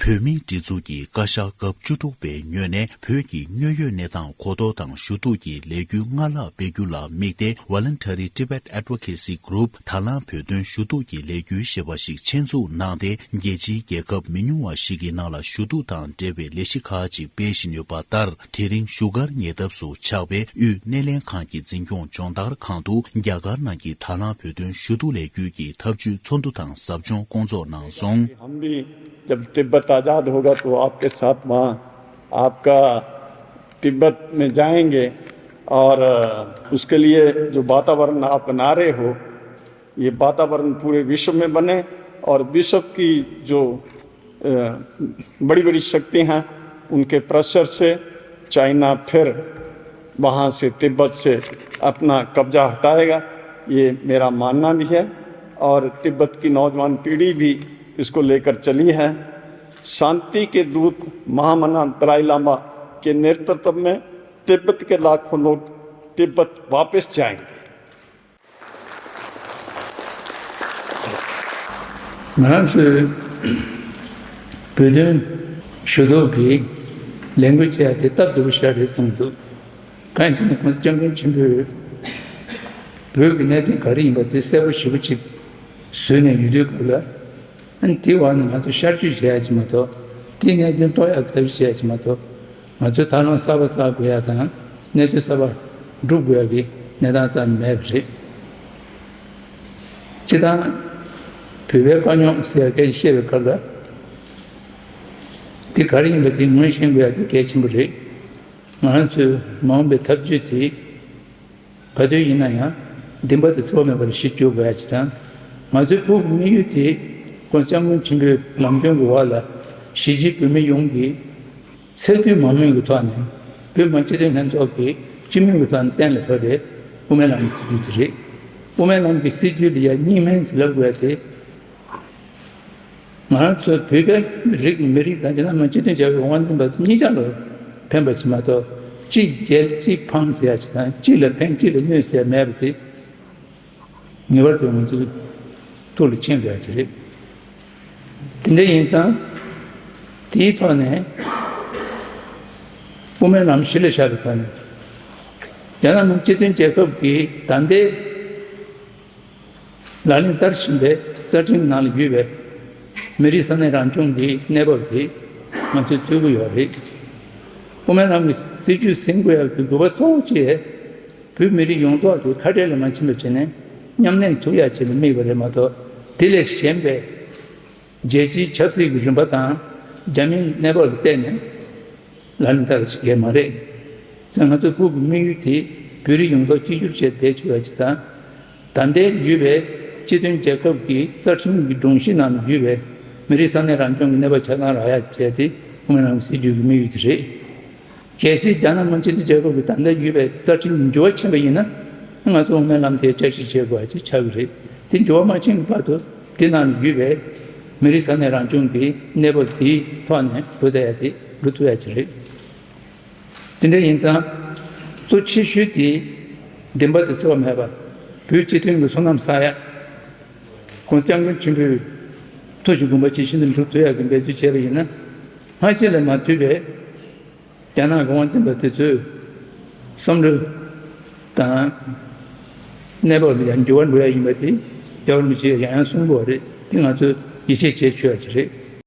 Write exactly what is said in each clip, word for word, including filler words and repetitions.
བོད་མིའི་སྒྲིག་འཛུགས་ཀྱིས་བཀའ་ཤག་སྐབས་བཅུ་དྲུག་པའི་ངོས་ནས་བོད་ཀྱི་དངོས་ཡོད་གནས་སྟངས་གོ་རྟོགས་དང་ཞུ་གཏུག་ཀྱི་ལས་འགུལ་སྔར་ལྷག་སྤེལ་རྒྱུ་ལ་དམིགས་ཏེ། Voluntary Tibet Advocacy Group ད་ལམ་བོད་དོན་ཞུ་གཏུག་གི་ལས་འགུལ་ཞེས་པ་ཞིག་ཆེད་འཛུགས་གནང་སྟེ། རྒྱལ་སྤྱིའི་རྒྱལ་ཁབ་མི་ཉུང་བ་ཞིག་གི་ནང་ལ་ཞུ་གཏུག་དང་འབྲེལ་བའི་ལས་གཞི་ཁག་ཅིག་སྤེལ་བཞིན་ཡོད་པ་ལྟར། དེ་རིང་བཞུགས་སྒར་ཉེ་འདབས་སུ་ཆགས་པའི་དབུས་སྣེ་ལེན་ཁང་གི་འཛིན་སྐྱོང་སྦྱོང་བརྡར་ཁང་དུ། རྒྱ་གར་ནང་གི་ད་ལམ་བོད་དོན་ཞུ་གཏུག་ལས་འགུལ་གྱི་ཐབས་ཇུས་ཚོགས་འདུ་དང་ཟབ་སྦྱོང་སྐོང་ཚོགས་གནང་སོང་། हम भी जब तिब्बत आज़ाद होगा तो आपके साथ वहाँ आपका तिब्बत में जाएंगे और उसके लिए जो वातावरण आप बना रहे हो, ये वातावरण पूरे विश्व में बने और विश्व की जो बड़ी बड़ी शक्ति हैं, उनके प्रेशर से चाइना फिर वहाँ से, तिब्बत से अपना कब्जा हटाएगा, ये मेरा मानना भी है। और तिब्बत की नौजवान पीढ़ी भी इसको लेकर चली है। शांति के दूत महामना दलाई लामा के नेतृत्व में तिब्बत के लाखों लोग तिब्बत वापस जाएंगे। ང་རང་ཚོའི་བོད་དོན་ཞུ་གཏུག་གི་ལས་འགུལ་བྱེད་ཡ་དེ་སྟབས་བདེ་པོ་ཞིག་རེད་བསམ་འདུག་གང་ཡིན་ཟེར་ན། ༸གོང་ས་༸སྐྱབས་མགོན་ཆེན་པོས་བོད་ཀྱི་གནད་དོན་ག་རེ་ཡིན་པ་དེ་གསལ་པོ་ཞེ་པོ་ཅིག་བཟོས་ནས་ཡོད་དུས་སྐབས་ལ། ཨ་ནི་དེའི་འོག་ནས་ང་ཚོ་ཤར་བསྐྱོད་བྱེད་ཡ་ཅིག་མ་གཏོགས། དེའི་གནད་དོན་རྟོགས་ཡག་གི་ཐབས་ཤེས་བྱེད་ཡ་ཅིག་མ་གཏོགས། ང་ཚོས་ཐབས་ལམ་གསར་པ་བཙལ་དགོས་ཡ་དང་། གནད་དོན་གསར་པ་སྒྲུབ་དགོས་ཡ་གི་གནས་སྟངས་རྩ་ནས་མེད་པ་རེད། སྤྱིར་བཏང་བོད་པའི་དཀའ་རྙོག་ཟེར་ཡ་སྐད་ཆ་བཤད་པའི་སྐབས་ལ། དེ་ག་རེ་ཡིན་པ་དེ་ངོས་ཤེས་དགོས་ཡ་དེ་གལ་ཆེན་པོ་རེད། ང་རང་ཚོའི་མ་འོངས་པའི་ཐབས་བྱུས་དེ། ག་དུས་ཡིན་ན་ཡང་བདེན་པ་དང་འཚེ་བ་མེད་པར་གཞི་བཅོལ་དགོས་ཡ་ཅིག་དང་། ང་ཚོའི་ཕུགས་ཀྱི་དམིགས་ཡུལ་དེ་༸གོང་ས་༸སྐྱབས་མགོན་ཆེན་པོའི་ལམ་སྟོན་གྱི་འོག་ལ་གཞིས་བྱེས་བོད་མི་ཡོངས་ཀྱིས་ཚད་མཐོའི་མང་མོས་ཀྱི་ཐོག་ནས། བོད་མི་མང་སྤྱི་འཐུས་ལྷན་ཚོགས་ཀྱིས་སྤྱི་མོས་ཀྱི་ཐོག་ནས་གཏན་ལ་ཕབ་པའི་དབུ་མའི་ལམ་གྱི་སྲིད་བྱུས་དེ་རེད། དབུ་མའི་ལམ་གྱི་སྲིད་བྱུས་ལ་ཡ་གཉིས་སྨན་ཟེར་ལབ་དགོས་ཡ་དེ། ང་རང་ཚོ་བོད་པའི་རིགས་མི་རིགས་དང་། རྒྱ་ནག་མི་དམངས་སྤྱི་མཐུན་རྒྱལ་ཁབ་ཀྱི་དབང་འཛིན་པ་གཉིས་ཆ་ལ་ཕན་པ་ཞིག་མ་གཏོགས། གཅིག་འཇལ་གཅིག་འཕང་ཟེར་ཡ་ཞིག་དང་། གཅིག་ལ་ཕན་གཅིག་ལ་གནོད་ཟེར་ཡ་མེད་པ་དེ་ངེས་པར་དུ་ང་ཚོའི་ཐུགས་ལ་མཁྱེན་དགོས་ཡ་ཅིག་རེད། དེ་འདྲ་ཡིན་ཙང་། དེའི་ཐོག་ནས་དབུ་མའི་ལམ་གཞི་ལ་བཞག་པའི་ཐོག་ནས། རྒྱ་ནག་མི་དམངས་སྤྱི་མཐུན་རྒྱལ་ཁབ་ཀྱི་ད་ལྟའི་ལག་ལེན་བསྟར་བཞིན་པའི་རྩ་ཁྲིམས་ནང་ལ་ཡོད་པའི་མི་རིགས་ས་གནས་རང་སྐྱོང་གི་གནས་བབ་དེ་ང་ཚོས་རྩོད་ཀྱི་ཡོད་རེད། དབུ་མའི་ལམ་གྱི་སྲིད་བྱུས་ཟིན་དགོས་ཡག་གི་དགོས་པ་གཙོ་བོ་གཅིག་བོད་མི་རིགས་ཡོངས་རྫོགས་དེ་ཁ་བྲལ་ལ་མ་ཕྱིན་པ་བྱས་ནས་མཉམ་གནས་ཐུབ་ཡག་ཆེད་དུ་དམིགས་པ་རེད་མ་གཏོགས། དེ་ལས་གཞན་པའི་རྒྱལ་སྤྱིའི་ཆབ་སྲིད་ཀྱི་རིམ་པ་དང་རྒྱ་མིའི་གནས་བབ་ལ་བལྟས་ནས་ལག་ལེན་བསྟར་བ་ཞིག་གས་མ་རེད། ཙང་ང་ཚོའི་ཕུགས་ཀྱི་དམིགས་ཡུལ་དེ་བོད་རིགས་ཡོངས་རྫོགས་གཅིག་གྱུར་བྱས་བསྡད་ཆོག་ཡ་ཅིག་དང་། ད་ལྟའི་ཡོད་པའི་སྤྱི་མཐུན་རྒྱལ་ཁབ་ཀྱི་རྩ་ཁྲིམས་ཀྱི་སྒྲོམ་གཞི་ནང་ཡོད་པའི་མི་རིགས་ས་གནས་རང་སྐྱོང་གི་གནས་བབ་ཆ་ཚང་རག་ཡ་བྱས་ཏེ། དབུ་མའི་ལམ་གྱི་སྲིད་བྱུས་ཀྱི་དམིགས་ཡུལ་དེ་རེད། གལ་སྲིད་རྒྱ་ནག་མི་དམངས་སྤྱི་མཐུན་རྒྱལ་ཁབ་ཀྱི་ད་ལྟ་ཡོད་པའི་རྩ་ཁྲིམས་འགྱུར་བ་ཕྱིན་པ་ཡིན་ན། ང་ཚོ་དབུ་མའི་ལམ་དེ་བསྐྱར་ཞིབ་བྱེད་དགོས་པ་ཅིག་ཆགས་ཀྱི་རེད། དེ་འགྱུར་བ་མ་ཕྱིན་གྱི་བར་དུ་དེ་ནང་ཡོད་པའི་མི་རིགས་ས་གནས་རང་སྐྱོང་གི་གནས་བབ་དེའི་ཐོག་ནས་འགྲོ་བསྡད་ཡ་དེ་འགྲོ་ཐུབ་ཡ་ཅིག་རེད། དེ་འདྲ་ཡིན་ཙང་། གཙོ་ཆེ་ཤོས་དེ་བདེན་པ་དང་འཚེ་བ་མེད་པ། བོད་སྤྱི་མཐུན་གྱི་བསོད་ནམས་བསགས་ཡ། ༸གོང་ས་༸སྐྱབས་མགོན་ཆེན་པོའི་ཐུགས་ཀྱི་དགོངས་པ་ཇི་བཞིན་དུ་འགྲུབ་ཐུབ་ཡ་གི་འབད་རྩོལ་བྱས་པ་ཡིན་ན། སྔ་རྗེས་ལ་མ་ཐུག་པའི་རྒྱ་ནག་གི་དབང་འཛིན་པ་དེ་ཚོའི་བསམ་བློ་དང་གནས་བབ་ལ་ཡང་འགྱུར་བ་འགྲོ་ཡ་ཡིན་པ་དེ་རྒྱལ་བ་རིན་པོ་ཆེས་ཡང་ཡང་གསུངས་པ་རེད། དེ་ང་ཚོས་ཡིད་ཆེས་བྱེད་ཆོག་ཡ་ཅིག་རེད།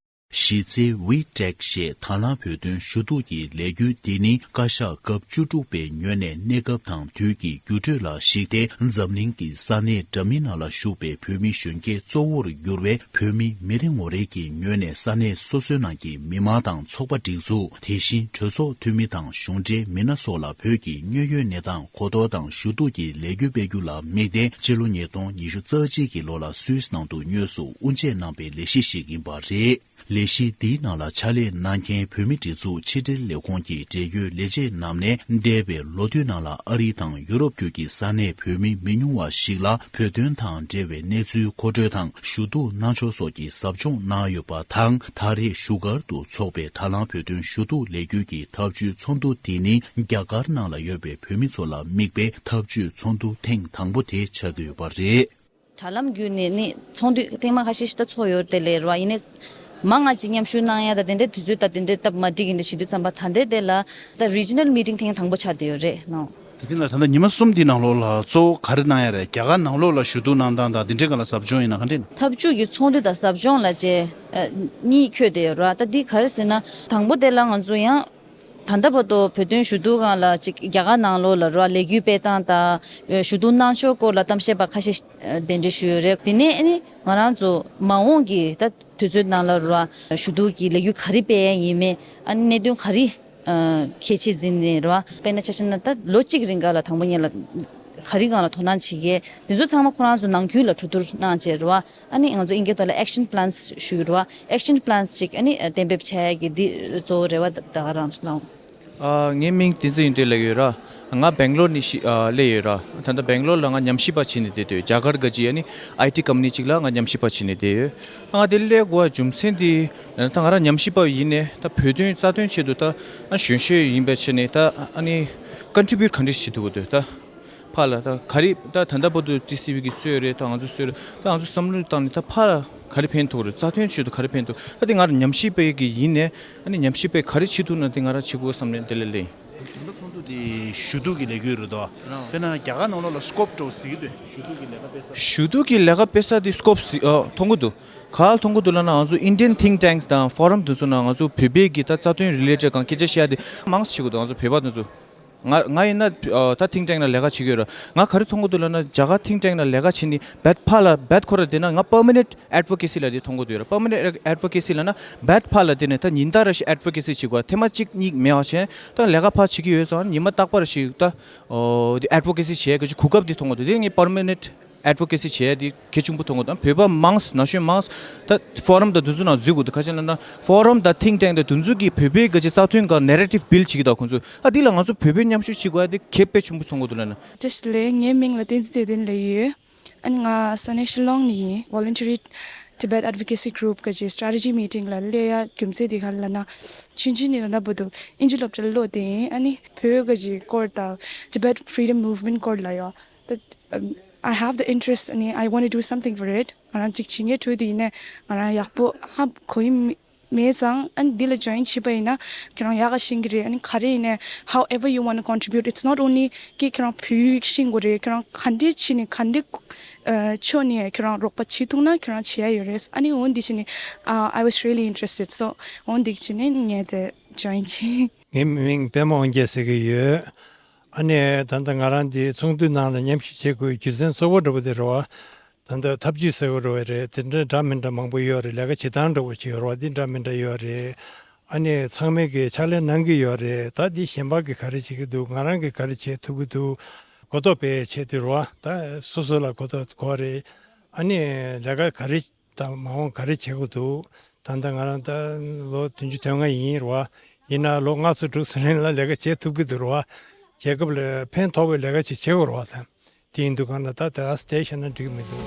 གཞི་རྩའི་ཝི་ཊེག་ཞེས་ད་ལམ་བོད་དོན་ཞུ་གཏུག་གི་ལས་འགུལ་འདི་ནི་བཀའ་ཤག་སྐབས་བཅུ་དྲུག་པའི་ངོས་ནས་གནས་སྐབས་དང་དུས་ཀྱི་འགྱུར་འགྲོས་ལ་གཞིགས་ཏེ། འཛམ་གླིང་གི་ས་གནས་འདྲ་མིན་ནང་ལ་བཞུགས་པའི་བོད་མི་གཞོན་སྐྱེས་གཙོ་བོར་གྱུར་བའི་བོད་མི་མི་རེ་ངོ་རེ་གི་ངོས་ནས་ས་གནས་སོ་སོའི་ནང་གི་མི་མང་དང་ཚོགས་པ་སྒྲིག་འཛུགས། དེ་བཞིན་གྲོས་ཚོགས་འཐུས་མི་དང་གཞུང་འབྲེལ་མི་སྣ་སོགས་ལ་བོད་ཀྱི་དངོས་ཡོད་གནས་སྟངས་གོ་རྟོགས་དང་ཞུ་གཏུག་གི་ལས་འགུལ་སྤེལ་རྒྱུ་ལ་དམིགས་ཏེ། སྤྱི་ལོ་ཉིས་སྟོང་ཉི་ཤུ་རྩ་གཅིག་གི་ལོ་ལ་སུད་སི་ནང་དུ་དངོས་སུ་དབུ་འབྱེད་གནང་པའི་ལས་གཞི་ཞིག་ཡིན་པ་རེད། ལས་གཞི་འདིའི་ནང་ལ་ཕྱག་ལས་གནང་མཁན་བོད་མིའི་སྒྲིག་འཛུགས་ཕྱི་དྲིལ་ལས་ཁུངས་ཀྱི་འབྲེལ་ཡོད་ལས་བྱེད་རྣམས་ནས། འདས་པའི་ལོ་དུས་ནང་ལ་ཨ་རི་དང་ཡུ་རོབ་ཁུལ་གྱི་ས་གནས་བོད་མི་མི་ཉུང་བ་ཞིག་ལ་བོད་དོན་དང་འབྲེལ་བའི་གནས་ཚུལ་མཁོ་སྤྲོད་དང་ཞུ་གཏུག་གནང་ཕྱོགས་སོགས་ཀྱི་ཟབ་སྦྱོང་གནང་ཡོད་པ་དང་། ད་རེས་བཞུགས་སྒར་དུ་འཚོགས་པའི་ད་ལམ་བོད་དོན་ཞུ་གཏུག་ལས་འགུལ་གྱི་ཐབས་ཇུས་ཚོགས་འདུ་འདི་ནི། རྒྱ་གར་ནང་ལ་ཡོད་པའི་བོད་མི་ཚོ་ལ་དམིགས་པའི་ཐབས་ཇུས་ཚོགས་འདུ་ཐེངས་དང་པོ་དེ་ཆགས་ཀྱི་ཡོད་པ་རེད། དྲ་ལམ་བརྒྱུད་ནས་ནི་ཚོགས་འདུ་ཐེངས་མ་ཁ་ཤས་ཤིག་ད་ཚོགས་ཡོད་དེ་ལས་རེད་བ། ཡིན་ནའི་ མང་ང་ཅིག་མཉམ་ཞུགས་གནང་ཡ་ད་དེ་འདྲའི་དུས་ཚོད་ད་དེ་འདྲའི་སྟབས་མ་འགྲིག་གི་འདྲ་བྱེད་དུས་ཙམ་པ་ད་ལྟའི་དེ་ལ་ད་རི་ཇི་ནལ་མི་ཊིང་ཐེངས་དང་པོ་ཆགས་བསྡད་ཡོད་རེད་ནོ། དེ་རིང་ལ་ད་ལྟ་ཉི་མ་གསུམ་འདིའི་ནང་ལོགས་ལ་གཙོ་བོ་ག་རེ་གནང་ཡ་རེད། རྒྱ་གར་ནང་ལོགས་ལ་ཞུ་གཏུག་གནང་སྟངས་དང་དེ་འདྲའི་སྒང་ལ་ཟབ་སྦྱོང་ཡིན་ན་ག་འདྲ་ཡིན། འཐབ་ཇུས་ཀྱི་ཚོགས་འདུ་དང་ཟབ་སྦྱོང་ལ་བཅས་གཉིས་འཁོད་བསྡད་ཡོད་རེད་བ། ད་འདི་ག་རེ་ཟེར་ན་དང་པོ་དེ་ལ་ང་ཚོ་ཡང་ད་ལྟ་བར་དུ་བོད་དོན་ཞུ་གཏུག་སྒང་ལ་ཅིག་རྒྱ་གར་ནང་ལོགས་ལ་རེད་བ་ལས་འགུལ་སྤེལ་སྟངས་དང་ཞུ་གཏུག་གནང་ཕྱོགས་སྐོར་ལ་གཏམ་བཤད་པ་ཁ་ཤས་གདན་འདྲེན་ཞུས་ཡོད་རེད། དེ་ནས་ཨ་ནི་ང་རང་ཚོ་མ་འོངས་ཀྱི་ད་དུས་ཚོད་ནང་ལ་རེད་བ་ཞུ་གཏུག་གི་ལས་འགུལ་ག་རེ་སྤེལ་ཡ་ཡིན་མིན། ཨ་ནི་གནད་དོན་ག་རེ་གལ་ཆེ་འཛིན་ནས་རེད་བ། དཔེར་ན་ཆ་བཞག་ན་ད་ལོ་གཅིག་རིང་ག་ལ་དང་པོ་ཉིད་ལ་ག་རེ་སྒང་ལ་དོ་སྣང་བྱེད་ཀྱི་དེ་ཚོ་ཚང་མ་ཁོ་རང་ཚོ་ནང་ཁུལ་ལ་གྲོས་བསྡུར་གནང་བྱས་རེད་བ། ཨ་ནི་ང་ཚོ་ཨིན་སྐད་ཐོག་ལ་action plans ཞུ་གི་རེད་བ། action plans ཅིག་ཨ་ནི་གཏན་འབེབས་བྱ་ཡ་གི་འདི་གཙོ་བོ་རེད་བ། ད་ག་རང་ལའང་། ཨ། ངའི་མིང་བསྟན་འཛིན་ཡོན་ཏན་ལབ་ཡོད་ར། ང་སྦེང་ལོར་ནས་ཤི་ཨ་སླེབས་ཡོད་ར། ད་ལྟ་སྦེང་ལོར་ལ་ང་ཉམས་ཞིབ་པ་བྱས་ནས་བསྡད་ཡོད། རྒྱ་གར་ག་ཅིག་ཨ་ནི་ཨའི་ཊི་ཀམ་པ་ནི་ཅིག་ལ་ང་ཉམས་ཞིབ་པ་བྱས་ནས་བསྡད་ཡོད། ང་དེ་སླེབས་དགོས་པ་རྒྱུ་མཚན་དེ་ད་ང་རང་ཉམས་ཞིབ་པ་ཡིན་ནས་ད་བོད་དོན་རྩ་དོན་ཆེད་དུ་ད་ཨ་གཞོན་ཤོས་ཡིན་པའི་ཆ་ནས་ད་ཨ་ནི་ཀོན་ཊི་བྷིའུཊ་ག་འདྲ་བྱེད་ཐུབ་ཀྱི་འདུག་ད་ཕར་ལ་ད་ག་རེ་ད་ད་ལྟ་བར་དུ་ཊི་སི་ཝི་གི་སྲོལ་རེད། ད་ང་ཚོ་སྲོལ་རེད། ད་ང་ཚོ་བསམ་བློ་བཏང་ནས་ད་ཕར་ག་རེ་ཕན་ཐོགས་རེད། རྩ་དོན་ཆེད་དུ་ག་རེ་ཕན་ཐོགས། ད་དེ་ང་རང་ཉམས་ཞིབ་པའི་གི་ཡིན་ནས་ཨ་ནི་ཉམས་ཞིབ་པས་ག་རེ་བྱེད་ཐུབ་ན་དེ་ང་རང་བྱེད་དགོས་བསམ་ནས་དེ་ལ་སླེབས་ཡིན། ད་ལྟ་ཚོགས་འདུ་དེ་ཞུ་གཏུག་གི་ལས་འགུལ་རེད་དོ། དཔེར་ན་རྒྱ་གར་ནང་ལོགས་ལ་སི་ཀོབ་འདྲ་བོ་གཟིགས་ཀྱི་འདུག་ཞུ་གཏུག་གི་ལས་ཀ་སྤེལ་ས། ཞུ་གཏུག་གི་ལས་ཀ་སྤེལ་ས་དེ་སི་ཀོབ་གཟིགས་ཨ་མཐོང་གི་འདུག་ག་ལ་མཐོང་གི་འདུག་ལབ་ན་ང་ཚོ་Indian think tanks དང་forum དེ་ཚོ་ནང་ང་ཚོ་བོད་པའི་གི་ད་རྩ་དོན་རི་ལེ་ཊེཌ་གང་སྐད་ཆ་བཤད་ཡ་དེ་མང་ཙམ་བྱེད་དགོས་འདུག་ང་ཚོ་བོད་པ་དེ་ཚོ། ང་ང་ཡིན་ན་ཨ་ད་think tank ནང་ལས་ཀ་བྱེད་ཀྱི་ཡོད་ར། ང་ག་རེ་མཐོང་གི་འདུག་ལབ་ན་རྒྱ་གར་think tank ནང་ལས་ཀ་བྱེད་ནི་རྦད་ཕར་ལ་རྦད་ཁོ་ར་དེ་ན་ང་permanent advocacy ལབ་དེ་མཐོང་གི་འདུག་ཡོད་ར། permanent advocacy ལབ་ན་རྦད་ཕར་ལ་དེ་ནས་ད་ཉིན་ལྟར་ར་ཞིག་advocacy བྱེད་དགོས། ཐེངས་མ་གཅིག་གཉིས་མེད་པ་བྱས་ད་ལས་ཀ་ཕར་བྱེད་ཀྱི་ཡོད་ཙང་ཉི་མ་རྟག་པར་ཞིག་ད་ཨོ་དེ་advocacy བྱེད་ཡ་གི་གོ་སྐབས་དེ་མཐོང་གི་འདུག་དེ་ངས་permanent advocacy བྱས་དེ་གལ་ཆེན་པོ་མཐོང་གི་འདུག་བོད་པ་མང་ན་གཞོན་མང་ད་forum དང་དེ་ཚོ་ནང་འཛུལ་དགོས་འདུག་ག་ཅི་ལབ་ན་forum དང་think tank དང་དེ་ཚོ་གིས་བོད་པའི་ག་ཅི་རྩ་དོན་སྒང་narrative build བྱེད་ཀྱི་འདུག་ཁོང་ཚོས། ཨ་འདི་ལ་ང་ཚོ་བོད་པའི་མཉམ་ཞུགས་བྱེད་དགོས་ཡ་དེ་གལ་དཔེ་ཆེན་པོ་མཐོང་གི་འདུག་ལབ་ན། བཀྲ་ཤིས་བདེ་ལེགས། ངའི་མིང་ལ་བསྟན་འཛིན་བདེ་ལྡན་ལབ་ཡོད། ཨ་ནི་ང་ས་གནས་ཤི་ལོང་ནས་ཡིན། Voluntary Tibet Advocacy Group ག་ཅི་strategy meeting ལ་སླེབས་ཡ་རྒྱུ་མཚན་དེ་ག་ལབ་ན། ཆུང་ཆུང་ནས་ད་ལྟ་བར་དུ་ཨིན་ཇི་སློབ་གྲྭ་ལ་སློབ་བསྡད་ཡིན། ཨ་ནི་བོད་ག་ཅི་སྐོར་དང་Tibet Freedom Movement སྐོར་ལ་ཡོད། ད་ཨམ། I have the interest ཨ་ནི་I want to do something for it. ང་རང་ཅིག་བྱེད་མཁན་འདུག་དེ་ཡིན་ནའི་ང་རང་ཡག་པོ་ཧ་གོ་ཡི་མེད་ཙང་། ཨ་ནི་འདི་ལ་join བྱས་པ་ཡིན་ན་ཁྱེད་རང་ཡག་ག་ཤེས་ཀྱི་རེད། ཨ་ནི་ག་རེ་ཡིན་ནའི་however you want to contribute, it's not only ཀྱི་ཁྱེད་རང་བོད་ཡིག་ཤེས་དགོས་རེད། ཁྱེད་རང་ག་འདྲས་བྱས་ནས་ག་འདྲས་ཨ་ཕྱོགས་ནས་ཁྱེད་རང་རོགས་པ་བྱེད་ཐུབ་ན་ཁྱེད་རང་བྱེད་ཡ་ཡོད་རེད། ཨ་ནི་འོ་འདི་བྱས་ནས་ཨ་I was really interested, so འོ་འདི་བྱས་ནས་ངས་དེ་join བྱས། ངའི་མིང་པད་མ་དབང་རྒྱལ་ཟེར་གྱི་ཡོད། ཨ་ནི་ད་ལྟ་ང་རང་འདི་ཚོགས་འདུའི་ནང་ལ་མཉམ་ཞུགས་བྱེད་དགོས་རྒྱུ་མཚན་གཙོ་བོ་འདྲ་པོ་དེ་རེད་བ། ད་ལྟ་ཐབས་ཇུས་ཟེར་བ་འདྲ་བོ་རེད། དེ་འདྲ་འདྲ་མི་འདྲ་མང་པོ་ཡོད་རེད། ལས་ཀ་བྱེད་སྟངས་འདྲ་བོ་ཅིག་ཡོད་རེད་བ། འདི་འདྲ་མི་འདྲ་ཡོད་རེད། ཨ་ནི་ཚང་མས་ཀྱི་ཕྱག་ལས་གནང་གི་ཡོད་རེད། ད་འདི་གཞན་པ་གིས་ག་རེ་བྱེད་ཀྱི་འདུག་ང་རང་གིས་ག་རེ་བྱེད་ཐུབ་ཀྱི་འདུག་གོ་རྟོགས་སྤེལ་ཆེད་དུ་རེད་བ། ད་སོ་སོ་ལ་གོ་རྟོགས་དགོས་རེད། ཨ་ནི་ལས་ཀ་ག་རེ་དང་མ་འོངས་ག་རེ་བྱེད་དགོས་འདུག་ད་ལྟ་ང་རང་ད་ལོ་བདུན་ཅུ་དོན་ལྔ་ཡིན་རེད་བ། ཡིན་ན་ལོ་ལྔ་ཚོ་དྲུག་ཚོ་རིང་ལ་ལས་ཀ་བྱེད་ཐུབ་ཀྱི་འདུག་རེད་བ། རྒྱལ་ཁབ་ལ་ཕན་ཐོགས་པའི་ལས་ཀ་ཅིག་བྱེད་དགོས་རེད་བ། ད་དེ་ཡིན་དུས་གང་ལ་ད་ད་བསྡད་བཞག་ན་འགྲིག་མི་འདུག